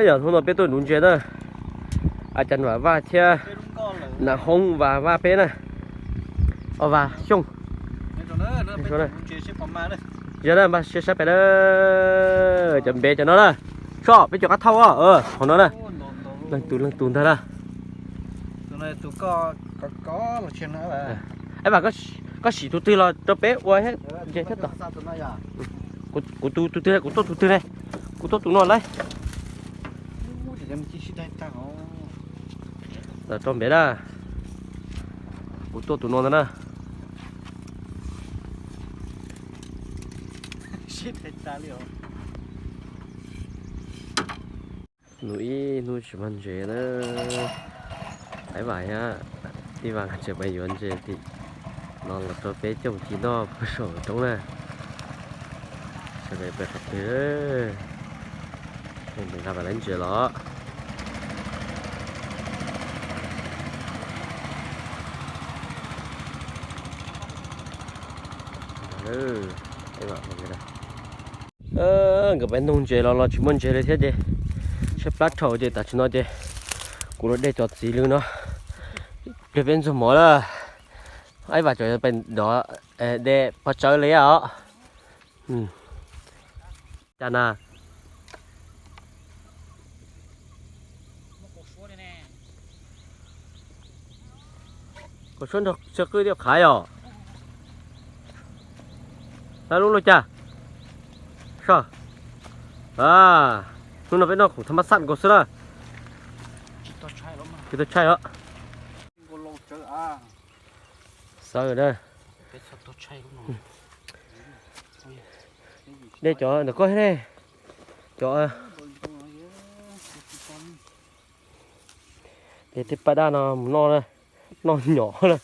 Yog hnub no peb tuaj nuv ntses na, a cas Vam Vaj thiab Nam Hoob Vam Vaj peb na, o Vam Xyooj. Yog na, npaj siab sab pem na, cov npev cov no na, soj peb cov qab thauj os, qhov no na, leej tus leej tus ntag na. Aib Vam, koj sim tus twg los rau peb ua ntses thiab tod. Kuv tus twg, kuv tuaj tus twg ne, kuv tuaj tus no lauj. Los rau npev na, kuv tuaj tus no ntag na. Nus ib hnub tsis muaj ntses na. Aib Vam thiab Aib Vam nkawd tseem pais yuav ntses tim no los rau peb coj mus ci noj puag saum roob na. Sawv daws pais qhov twg, nqa pais lawv ntses los. Nkawd pais noog ntses los los tsis muaj ntses li thiab ces tshaib plab dhau ces tam sim no ces kuv los de cov txiv lws no, pliag peb ntxuag mov lawm. Aib Vam cov pais dov de pov tsawb li os. Cas na, kaus suab nrog tsawg qwj thiaj qhav yom. Lub lub cas, soj, hnub no peb noj khoom tham mas xaj nkaus xwb na. Tsis tau tshaib os. Xawb na. De cov ntawm koj thiab ne, cov de tej paj daj no mus noj na, noj nyom na.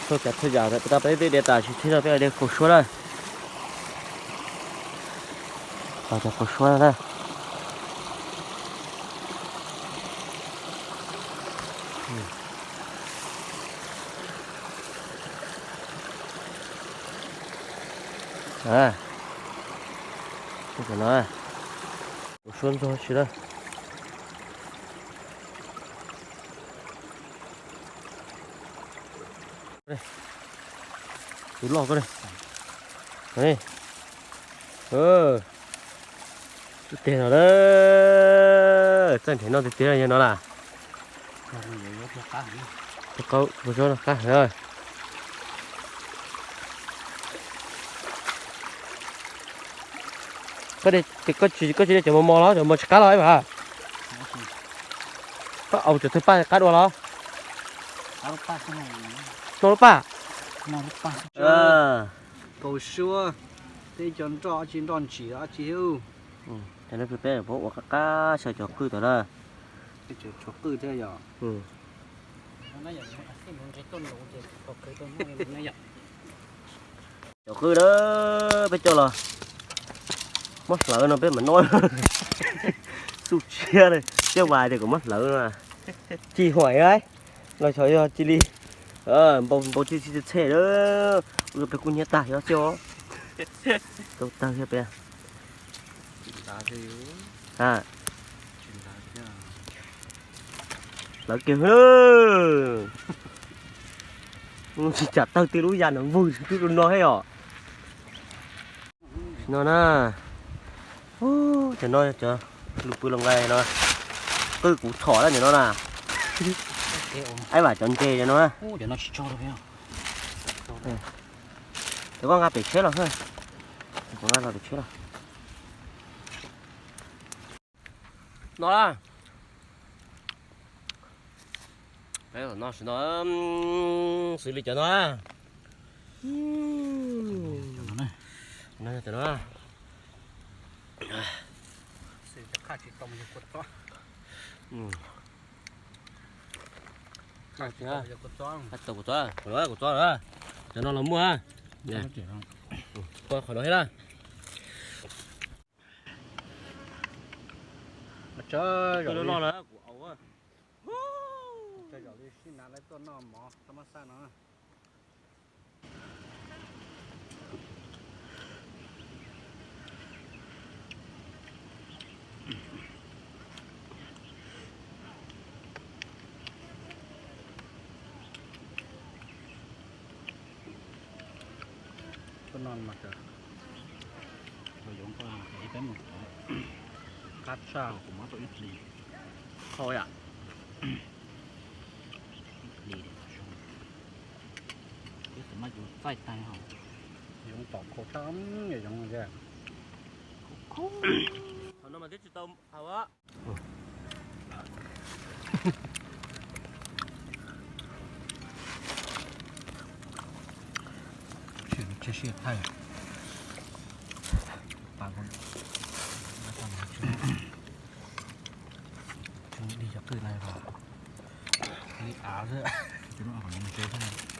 Suab, thaj tsam peb twb de tas tsis tsheej no peb de kaus suab na. Cov kaus suab na. Kaus suab ntxog tsis na. Tus loj koj. Ib teg no, txawj nrhiav noj tiag tiag yog no na. Qab heev. Koj tsis, koj tsis de cov mos mos los, cov mos tsis qab los ib vas. Koj au cov twg paj qab dua los? Noj lub paj. Kaus suab, tej cov nroj, tsis nroj ntsim, tsis. Peb ua qab qab xyaw cov qwj tod na. Cov qwj thiab yog. Cov qwj na, peb coj los muab hlawv no peb mam noj. Xub tshiab, coj vas tias kom muab hlawv no. Ci huam los xyov yog cia li npau, npau txij txhej na. Ua peb kub hnyiab tag xyov xwb. Tau tawg thiab peb. Hlawv kiag. Tsis tsam tawg tej lub yas no vwg twb no thiab yom. No na, cov no cov lus pw los nqaij no, qwj kuv txhom lawm nim no na. Aib Vam cov ntses no na. Cov koj nqa pem tsheb los, koj nqa los pem tsheb los. No na. Peb no, xws li cov no. Cov no. Kuv txob, kuv txob, kuv txob. Cov no los muaj. Qhov no thiab na. Loj loj na kuv au. Sib nav lawv tuaj noj mov thab mab xaj no. Tuaj no mas, yoov koj ib peb mus, qab tshaj, kuv muab tau ib hlis, qhau yam, ib hlis, peb txawm maj yus txaij tag hos, yoov tom khau tshaj, yoov, thaum no mas twb tsis tau haus. Tsheb siab thaij, pas, tsis li cov qwj na, li av xwb, tsis li av xwb.